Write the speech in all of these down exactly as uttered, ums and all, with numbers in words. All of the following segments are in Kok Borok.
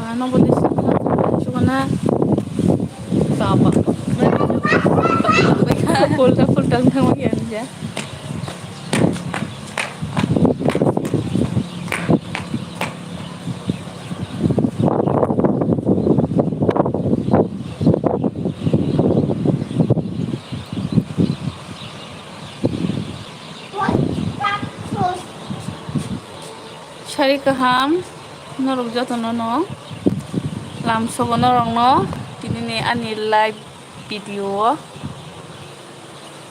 Ano bo dis sukana. Baba. Fulta fulta thangma ya nija. Sari kaham, norok jotono no lamsogo norokno tinini ani live video o.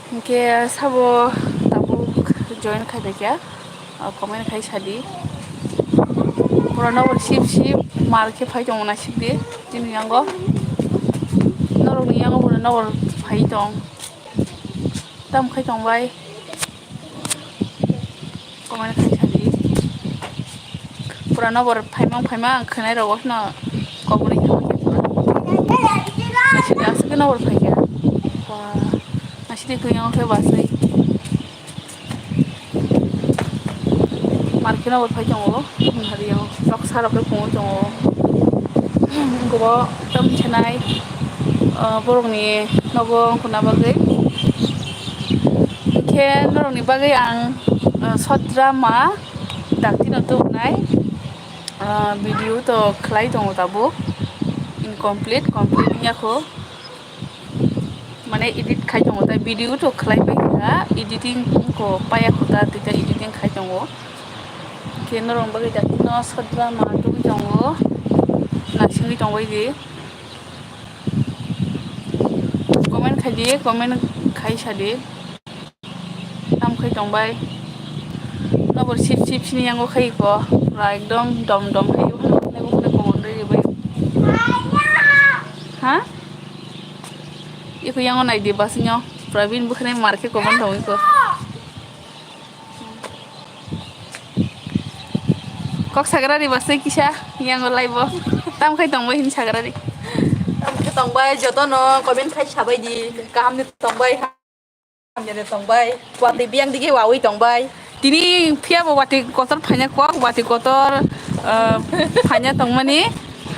Hinkhe sabo tabuk join khaibaikha, o comment khai sadi. Pura nokbar sip sip mar khe phai tongo naisik di chini yango. Norokni yango pura nokbar phai tong. Tam khai tong bai. Comment khai sadi. Pura nokbar phaimang phaimang ang khwnai rogo kheno koboni thangma khe pura. Naisik aswk khe nokbar phaikha. Wah, naisik ni kuyang khe basai. Mar khe nokbar phai tongo, hari o noksa rok khe phungwi tongo. Gobo tam sanai, ah, borokni nogo wngkha na bagwi. Hinkhe norokni bagwi ang, ah, short drama daktino tubunai, ah, video to khlai tongo tabuk, incomplete, complete wngya kho. Mane edit khai tongo, tai video to khlai pai kha, editing ko paya kho ta, tei editing khai tongo. Khe norok bagwi daktino short drama tubui tongo, naisingwi tongbai di. Comment khai di, comment khai sa di. Tam khai tongbai. Nobor sip sip sini yango khai ko. Pura ekdom dom dom khai ko. Nai bo khai ko bai. Ha? Iko yango nai di basing yo. Pura bini bwkhani mar khe kobon tongwi ko. Kok sagra di basai kisa yango live o. Tam khai tongbai hin sagra di. Tam khai tongbai joto no comment khai sabai di. Kaham ni tongbai. Hamya de tongbai. Watwi biyang dige wawi tongbai. Tini phiya bo watwi kotor phanya kok, watwi kotor, ah, phanya tongmani.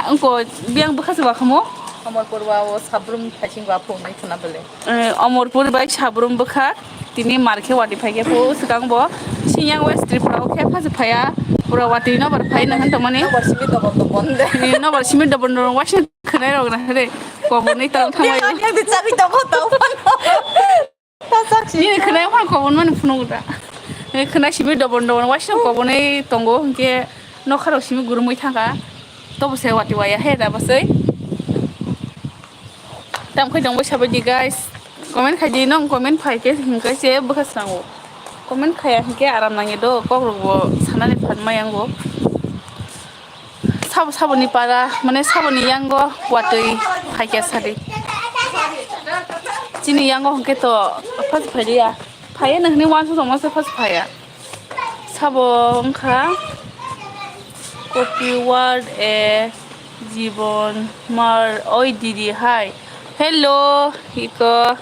Wngko biyang bwkha se wakhamo. Amarpur wa o sabrum thaising wa phunai khna bele. Eh, Amarpur bai sabrum bwkha. Tini mar khe watwi phai khe phu swkang bo. Siyang West Tripura o khe pha se phaya. Pura watwi nobar phai na han tongmani. Nobar simi dobon dobon de. Ni nobar simi dobon dobon waisa khwnai rok na re. Kobonwi tong thangai. Yang de chagwi tongo tong phano. Nini khwnai phano kobon mani phunuk da. Nini khwnai simi dobon dobon waisa kobonwi tongo, hinkhe nokharok simi gurumwi thangkha. Tobo se watwi waya he da bwswi. Tam khai tongbai sabai di guys. Comment khai di, nong comment phai khe hinkhe se bwkha srango. Comment khaya hinkhe aram nangya do, kok rok bo sanani phan maya wngo. Sabo, saboni para, mane saboni yango watwi phaikya sadi. Chini yango hwnkhe to first phailiya. Phaiya nang hwnwi uansuk tongma se first phaiya. Sabo wngkha copy word a jibon mar oi didi hai. Hello, iko.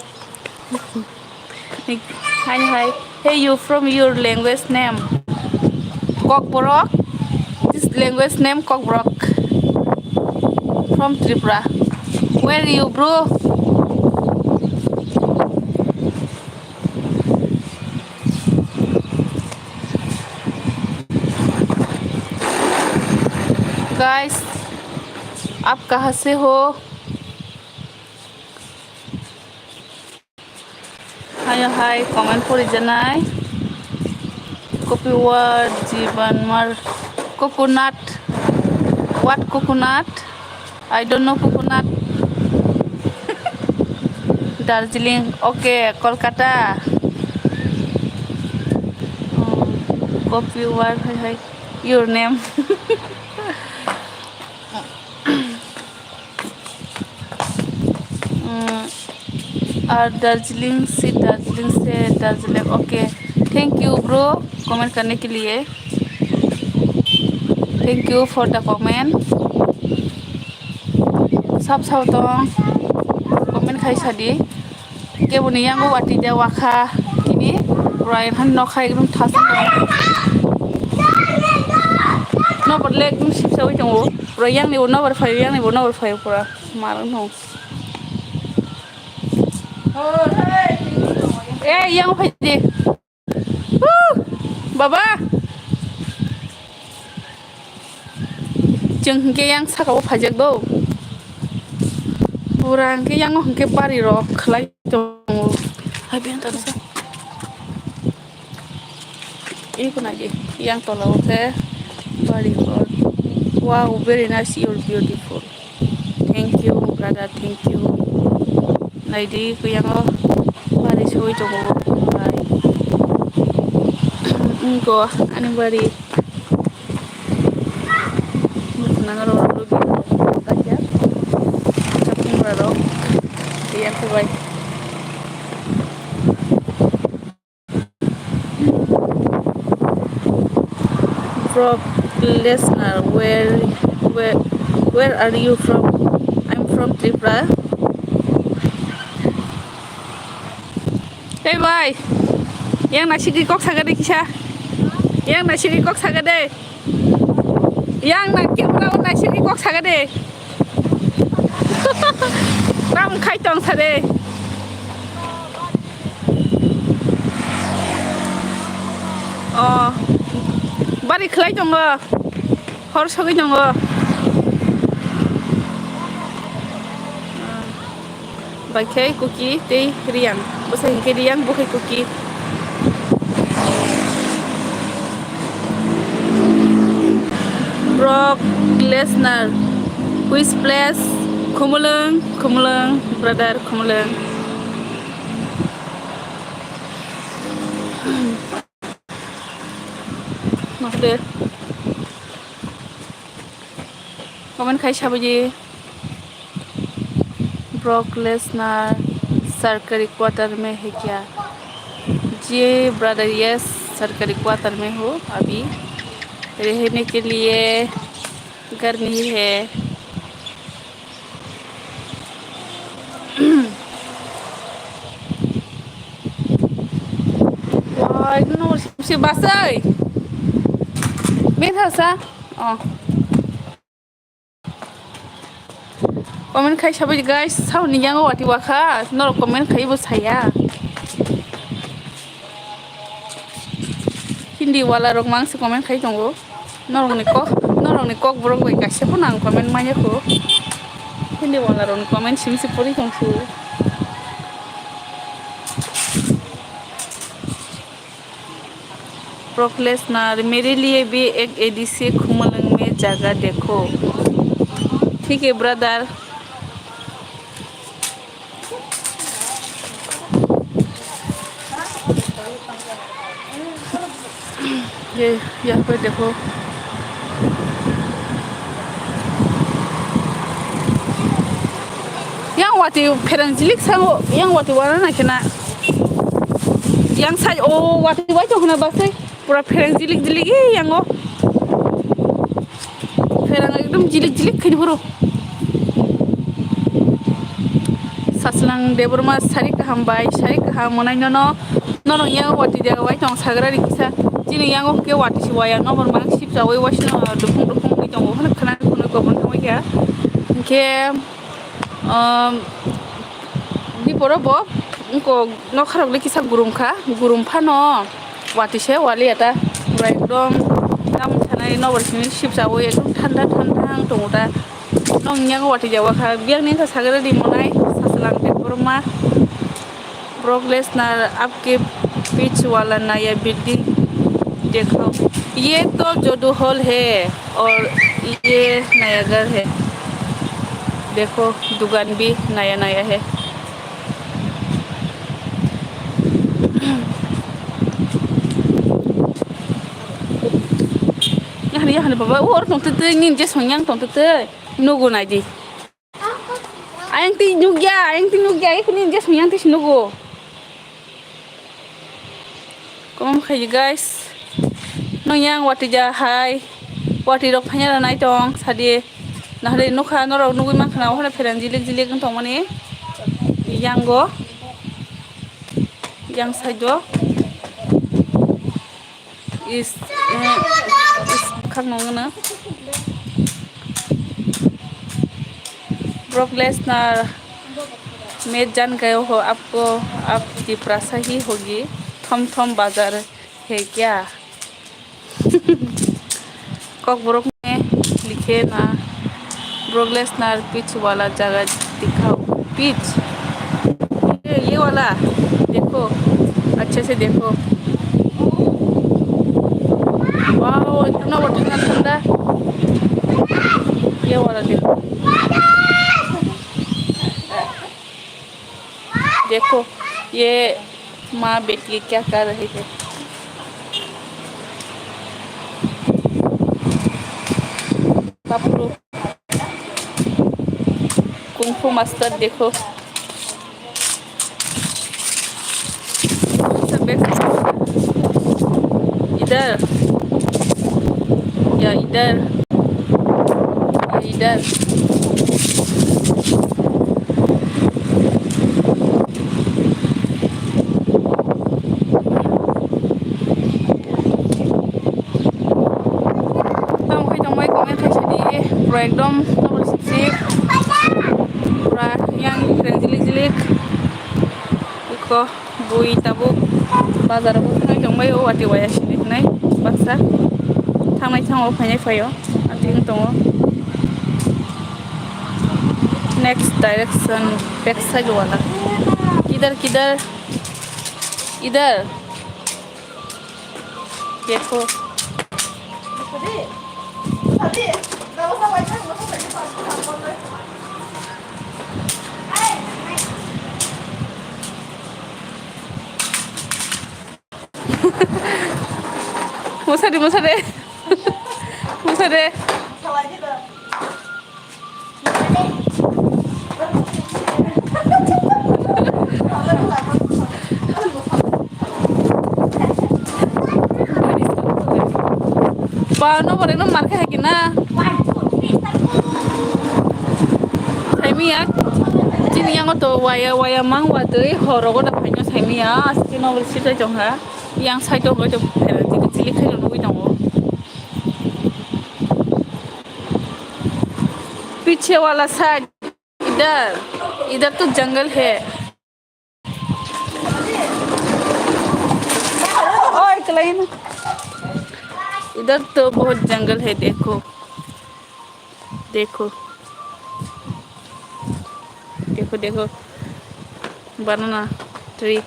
Hi, hi. Hey, you from your language name? Kokborok. This language name Kokborok. From Tripura. Where you, bro? Guys, आप कहाँ से हो? Hayo hai comment pori janai. Copy word jiban mar coconut. What coconut? I don't know coconut. Darjeeling. Okay, Kolkata. Oh, copy word hai hai. Your name. Mm, और दार्जिलिंग से, दार्जिलिंग से, Darjeeling. Okay, thank you bro, comment करने के लिए। Thank you for the comment. Sab sab tong comment khai sadi. Keboni yango watwi de wakha tini. Pura ekhan nokha ekdom thasung. Nobor le ekdom sipsa oi tongo. Pura yang ni bo nobor phaio, yang ni bo nobor phaio pura. Mar wng thong. Eh, yang phai di. Huh! Baba! Chwng hinkhe yang saka o phaijak do. Pura hinkhe yang o hinkhe bari rok khlai tongo. Hai beng tano sa. Iko nai di, yang tola o khe bari rok. Wow, very nice, you're beautiful. Thank you, brother, thank you. Naidi, kuyango bari soi tongo, bai. Wngko ani bari. Nang aro lubi kaisa chapung rok. Iya, kubai. Brock Lesnar, where, where, where are you from? I'm from Tripura. Hey, bhai. Yang naisik kok saga de kisa. Yang naisik kok saga de. Yang na camera on naisik kok saga de. Tam khai tong sa de. Oh. Bari khlai tongo. Hor sogwi tongo. Bai khe Kuki tei Riyang. Bwsai hinkhe Riyang, bo khe Kuki. Brock Lesnar. Which place? Khumulwng, Khumulwng, brother, Khumulwng. Master. Comment khai sabaidi. Brock Lesnar sarkari quarter mein hai kya? Ji brother, yes, sarkari quarter mein hu abhi. Rehne ke liye ghar nahi hai. Wah, itu nomor si basai. Beng thasa. Oh. Comment khai sabai guys, sauni yango wati wakha, norok comment khai bo saya. Hindi wala rok mangsi comment khai tongo. Norokni kok, norokni kok borok bai kaisa phano ang comment manya kho. Hindi wala rokni comment simsi pori tongsu. Brock Lesnar, मेरे लिए भी एक एडीसी खुमलंग में जगह देखो। ठीक है, brother। ये यहाँ पे देखो। Yang wati pherang jilik sango, yang wati wana na kena. Yang sai o wati wai to huna basai. Pura pherang jilik jilik, eh, yango. Pherang ekdom jilik jilik khaini phuru. Saslang Debbarma sari kaham bai, sari kaham monai nono. Nono yango wati jaga wai tong sagra ri kisa. Chini yango ke wati si waya no bor mang sip sa wai wasi no dukung dukung ni tongo hana khana khunui kobon thangoi kya. Ke, um, biporo bo, wngko nokharok le kisa gurum kha, gurum phano wati se wali ya ta, pura ekdom tamoni sanai nokbar simi sip sa wi ekdom thanda thanda wng tongo ta, nong yang wati jawa kha, biyang ni wngkha sagre di monai, saslang de borma, Brock Lesnar, आपके पीछे वाला नया बिल्डिंग देखो, ये तो जोडू हॉल है। और ये नया घर है, देखो दुकान भी नया नया है। Yahani, yahani baba, o oro tong tete, nini je song yang tong tete, nugo nai di. Ayang ti nugya, ayang ti nugya, ekuni je song yang ti si nugo. Kom khai guys. Nong yang wati ja hai. Wati rok phanya ra nai tong sadi. Nahre nukha norok nugui mankha na ohora pherang jilik jilik wng tong mani. Yang go. Yang side o. Is, eh, is khak nong na. Borok listener, मैं जान गया हूँ आपको, आप तिपरासा ही होगी, थम थम बाजार है क्या? Kokborok ne likhe na, Borok listener pitch wala jaga dikhao, pitch. ये, ये वाला देखो, अच्छे से देखो। वाओ, इतना वो ठंडा ठंडा। ये वाला देखो, देखो, ये माँ बेटी क्या कर रही है। बाप रे। कुंग फू मास्टर देखो। इधर या इधर, या इधर। Tamo hai tongbai comment khai sadi, pura ekdom double sip, pura yang kren jilik jilik. Iko bui tabuk bazar o thangwi tongbai o, watwi waya sini hwnai baksa thangnai thango phainai phaio, atwng tongo. Next direction, back side wala. Kidhar, kidhar, idhar. Dekho. Musari, musari. Musari. Ba no bore no mar kha kina. Saimiya. Chini yango to waya waya mang wa dei horogo da phaino saimiya. Aske no bole sitai tong ha. Yang side o hoi to phera chili chili khaino nugui tongo. पीछे वाला साइड, इधर, इधर तो जंगल है। ओए, कलाई ना। इधर तो बहुत जंगल है, देखो, देखो, देखो, देखो। Banana tree,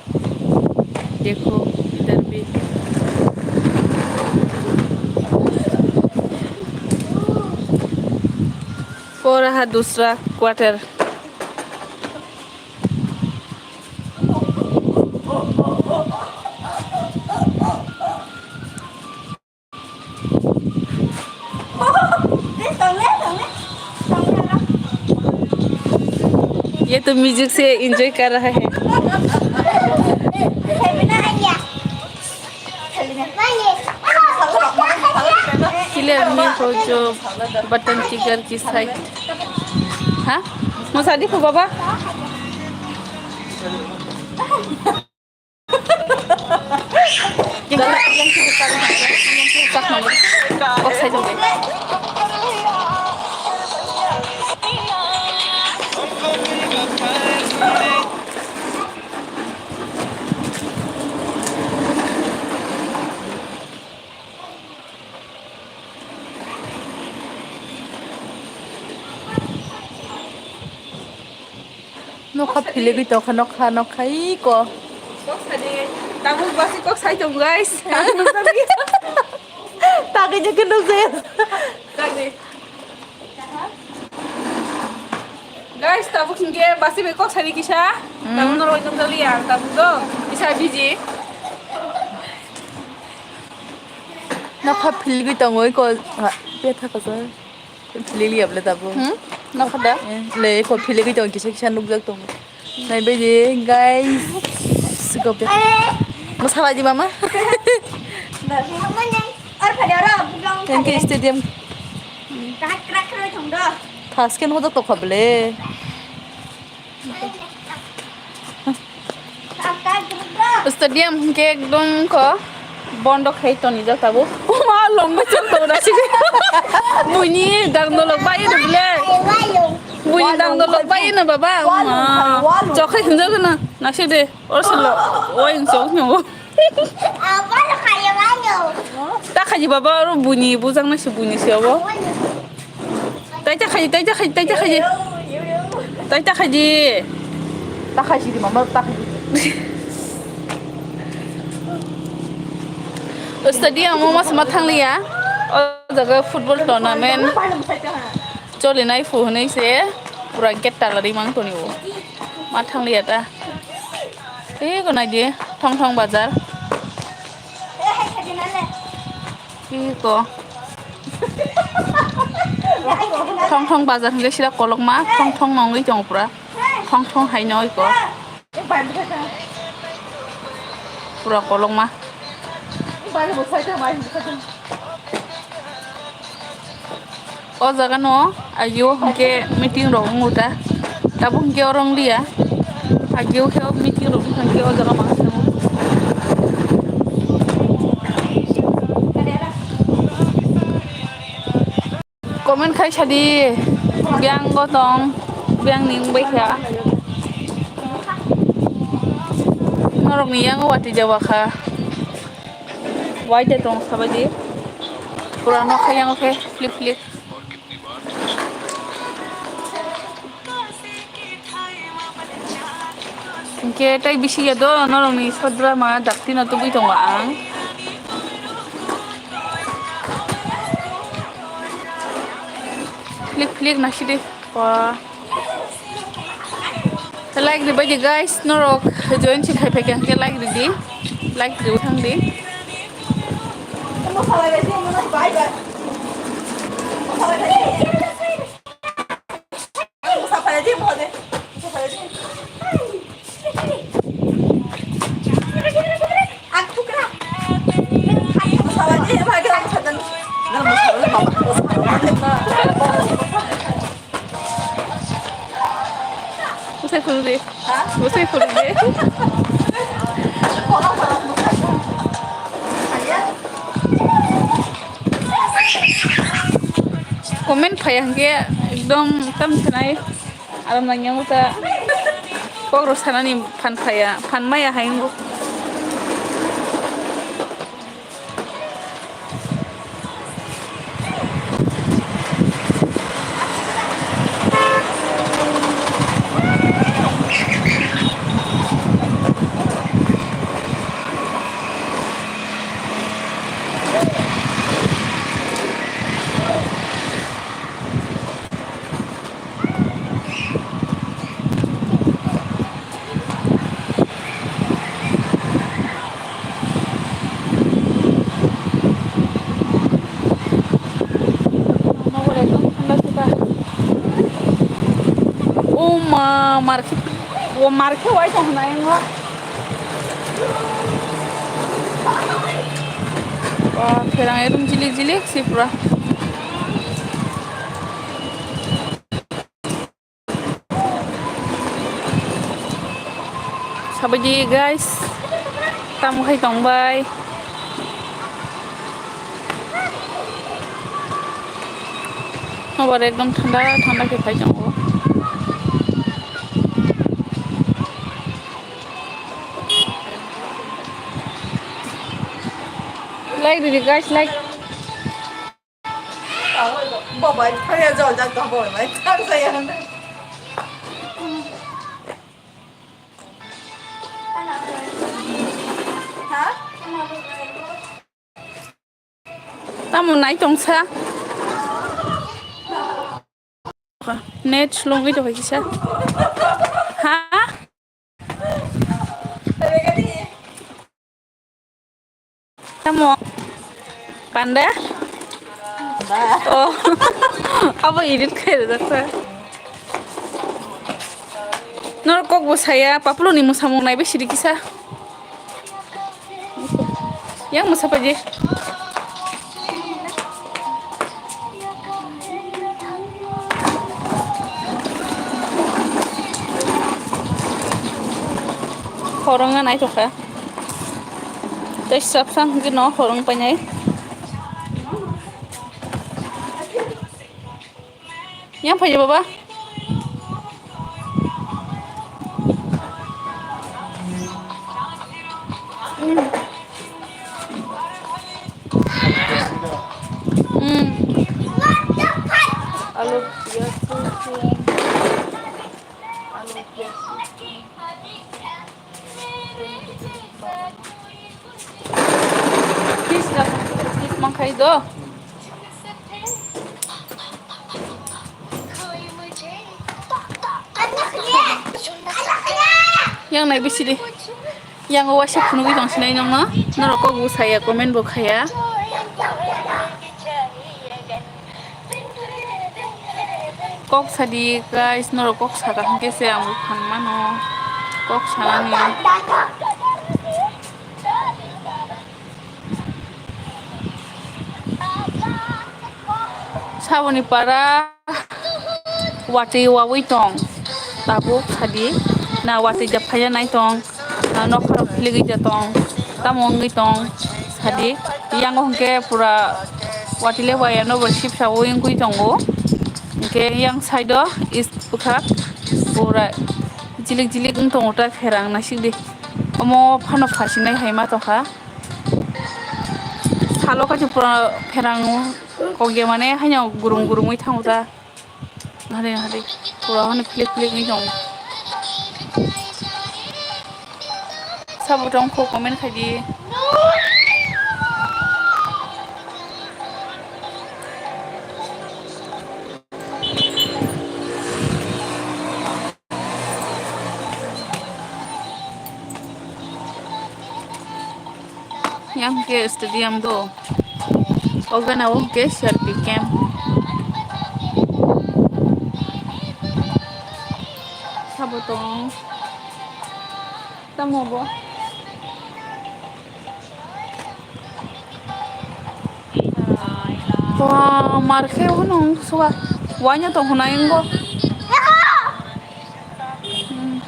देखो इधर भी। वो रहा दूसरा क्वार्टर। ये तो म्यूजिक से एंजॉय कर रहा है। किले आदमी को जो बटन की घर की साइड। हाँ, मुसादी को बाबा। Nokha philigwi tongkha, nokha, nokha iko. Kok sadi, tabuk basi kok sai tong, guys. Tagwi je khe nukjaya. Tagwi. Guys, tabuk hingke basi bai kok sadi kisa. Hmm. Tabuk norok nukjaliya, tabuk do kisa busy. Nokha philigwi tongo iko, ha, betha kasa. Lili able tabuk. Hmm? Nokha da? Eh, le, ko phile gwi tong, kisa kisa nukjak tong. Nai bai di, guys. Sikop ya. Mo sabai di mama. Thank you, stadium. Thasken hodo tokha ble. Stadium hwnkhe ekdom kho bondo khai tonijak tabuk. Uma longwi chwng tongo na sini. Buini dang nolok bai rwgwle. Bui Dang dolo bai no baba. Walung, walung. Chokhai hinjak na. Nasi de. Or silo. Oi, chok no. Apa lo kaya mano? Ta khaji baba, oro buni bujang na si buni si abo. Tai ta khaji, tai ta khaji, tai ta khaji. Tai ta khaji. Ta khaji di mama, ta khaji. Stadium o mas ma thangliya. O jaga football tournament. Choli nai phu hwnwi se pura gate tala rimang toni o. Ma thangliya ta. Eko naidi, Thong Thong bazar. Eko. Thong Thong bazar hingke sira kolokma, Thong Thong nongwi tongo pura. Thong Thong hai noi ko. Pura kolokma. O jaga no agio hingke meeting rok wng ta, tabuk hingke oro wng lia, agio khe meeting rok wng kha hingke o jaga ma. Comment khai sadi, biyang gotong, biyang ni wngbai kha. Norok ni yang watwi jawa kha. Wai de tong sabaidi. Pura nokha yang khe flip flip. Hingke tei bisi ya do norok ni sodra ma dakti no tubui tongo ang. Flick flick na sidi. Wah. Like ribai di guys, norok join si khai phai khe like ridi, like riwi thang di. Usai phuru de. Ha? Usai phuru de. Comment phai hingke ekdom tam sanai. Aram nang yang uta. Kok ro sanani phan phaya, phan maya hai ngo. O ma, market, o market wai tong nai ngo. Wah, pherang ekdom jilik jilik si pura. Sabaidi guys, tamo khai tongbai. Nobar ekdom thanda thanda khe phai tongo. Like ridi guys, like. Babai, phaya jol jak to babai, thang saya. Ha? Tamo nai tongsa. Net slowngwi tongkha kisa. Ha? Tamo? Panda? Oh. Abo edit khairok jaksa. Norok kok bo saya, Paplo ni mwsamung naibe siri kisa. Yang mwsa paidi. Khorang nai tokha. Tei sapsang hwnkhe no khorang painai. Yang phai baba. Alu, piyaj, sukun. Alu, piyaj, sukun. Fish rok, fish mankhai do. Yang nai bisi di. Yang o waisa phunugwi tong sinai nongno. Norok kok bo saya, comment bo khaya. Kok sadi guys, norok kok saka hwnkhe se ang bo phan mano. Kok sanani. Saboni para watwi wawi tong. Tabuk sadi na watwi japhaina nai tong. Ah, nokha rok philigwi ja tong, tamo wngwi tong, sadi. Yang hwnkhe pura watile waya no bo sipsa wngwi tongo. Hwnkhe yang side o is bwkhak pura jilik jilik wng tongo ta pherang naisik di. Omo phano phasinai hai ma tongkha. Salo kaisa pura pherang kok ya mane haino gurung gurungwi thango ta. Hari hari pura hwnwi philik philik wngwi tongo. Sabo tong kho comment khai di. Yang ke stadium do. Ogana o ke C R P camp. Sabo tong. Tamo bo. Wah, mar khe hwnung suwa. Waino tong hwnai wngbo. Hmm.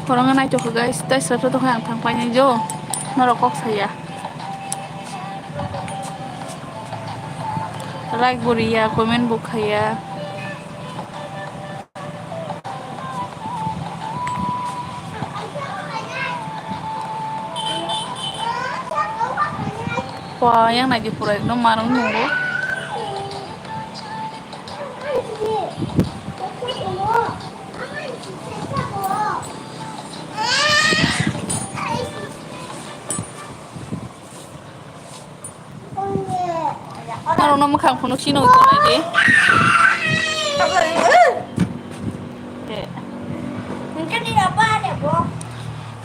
Khorang nai tokho guys, tai sra to tokho ang thang painai jo. Norok kok saya. Like bo riya, comment bo khaya. Wah, yang nai di pura ekdom marung nungo. Norokno mwkhang phunuk sino tonai di.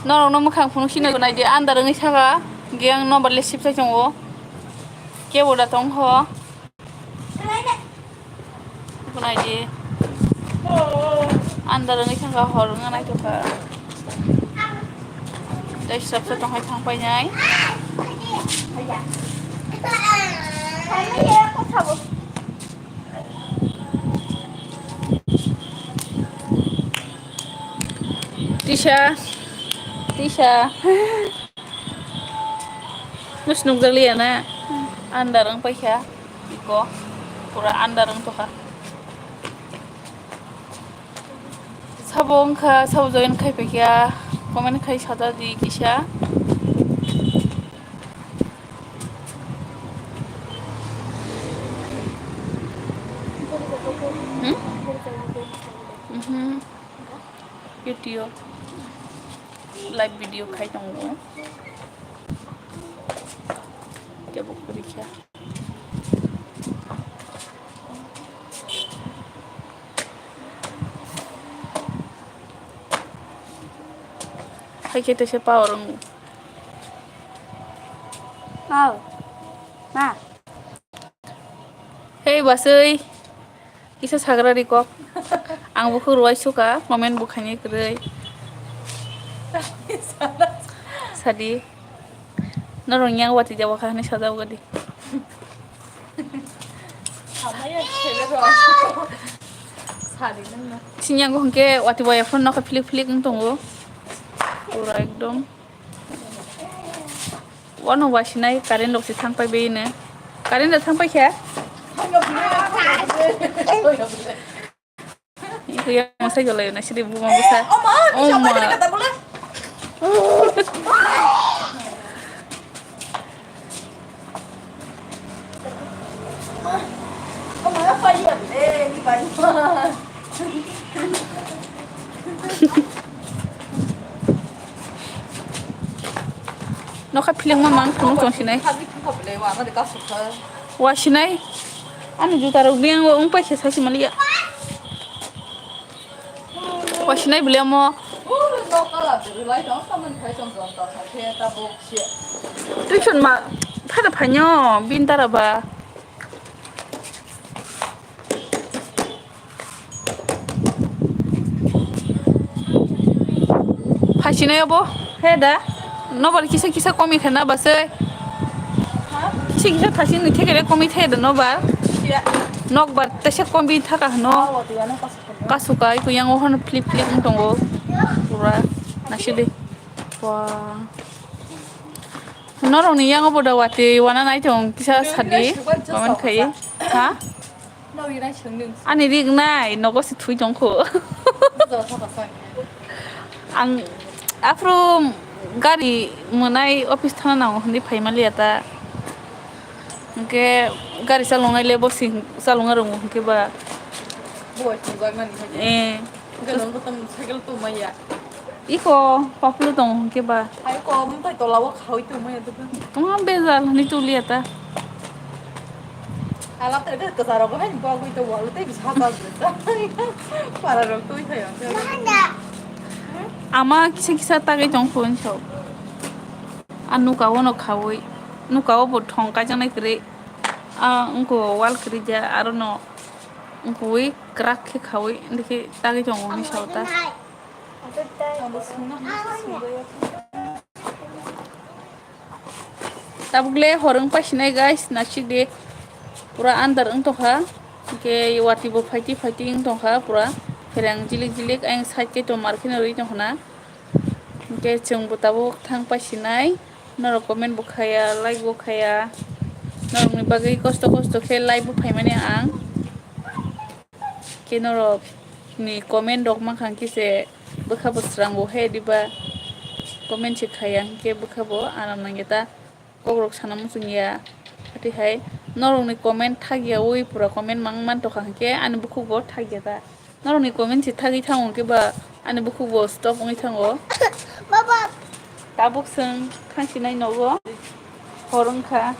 Norokno mwkhang phunuk sino tonai di. Andar wngwi saka, hwnkhe ang nobar le sip sai tongo. Kebo da tong kho. Bunai di. Andar wngwi thangkha, hor wngna naithokha. Tei srapsa tongkhai thang painai. Tisa. Tisa. Nus nukjakliya na? Andar wng paikha. Iko pura andar wng tokha. Sabo wngkha, sabo join khai paikha, comment khai sajak di kisa. Hmm? Mhm. YouTube live video khai tongo. Kebo kwrwi kha. Hai khe tese power wng. Power. Ma. Hei, basui. Kisa sagra ri kok. Ang bukhuk rwai suka, comment bo khaini kwrwi. Sadi. Norok yang wati jawa kha hinwi sajak gadi. Sini yang hwnkhe wati waya phone nokha philik philik wng tongo. Pura ekdom. Wano wasinai current rok se thang pai bai ne. Current rok thang pai khe? Yang sai jolai na sidi buma busa. Oh ma. Nokha philingma mang phunuk tong sinai. Wa sinai. Ani juta rok biyang o wng paisa sasi maliya. Wa sinai bole mo. Tuition ma phada phainyo bin tara ba. Phasinai obo he da. Nobar kisa kisa komi khana basai. Kisa kisa phasin ni thekere komi the da nobar. Nokbar tesa komi thaka hano. Kasukai ko yang ohon flip flip tongo. Pura nasidi. Wah. Norokni yango boda watwi wana naithong kisa sadi. Comment khai. Ha? Ani rig nai nogo se thui tongkho. Ang aphuru gari mwnai office thana nango hwnwi phaima liya ta. Hwnkhe gari chalongnai le bo sing chalongna rwngo hwnkhe ba. Eh. Hwnkhe nwng bo tong cycle tongmaya. Iko paplu tong hwnkhe ba. Hai ko mung tai tola o khawi tongmaya dukha. Tongma bejal ni tuliya ta. Ala te de kasaro ko hai bagwi to wal te bisa ta. Para rok twi thayo. Ama kisa kisa tagwi tong phone so. A nuka o no khawi. Nuka o bo thong kaijaknai kwrwi. A wngko wal kwrwi ja aro no wngkui kwrak khe khawi hwnkhe tagwi tongo hwnwi sao ta. Tabuk le hor wng paisinai guys, naisik de pura andar wng tongkha. Hwnkhe watwi bo phaiti phaiti wng tongkha pura phereng jilik jilik ayang side khe tongmar kheno rwi tongkha na. Hwnkhe chwng bo tabuk thang paisinai, norok comment bo khaya, like bo khaya, norokni bagwi kosto kosto khe live bo phaimani ang. Khe norokni comment rok mankha hwnkhe se bwkha bo srango he diba comment se khaya hwnkhe bwkha bo aram nangya ta. Kokrok sana muchung ya. Atwi hai norokni comment thakyawi pura comment mang man tokha hwnkhe ani bukhuk bo thakya ta. Norokni comment se thagwi thango hwnkhe ba ani bukhuk bo stop wngwi thango. Baba. Tabuk chwng thangsinai nogo. Hor wngkha.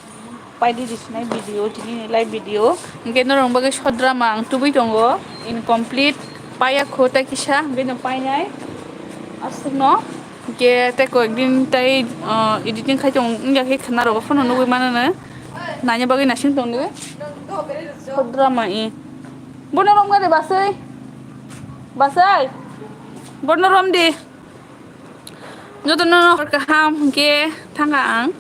Paidi risinai video, tini ni live video. Hwnkhe norokni bagwi short drama ang tubui tongo. Incomplete. Paya kho ta kisa, hwnkhe no painai. Aswkno. Hwnkhe tei koyekdin tei, ah, editing khai tong wngya khe khwna rogo phano nugui mano no. Naina bagwi naising tongdi. Khudra mai. Bono romga de basai. Basai. Bono romdi. Jotono hor kaham hwnkhe thangkha ang.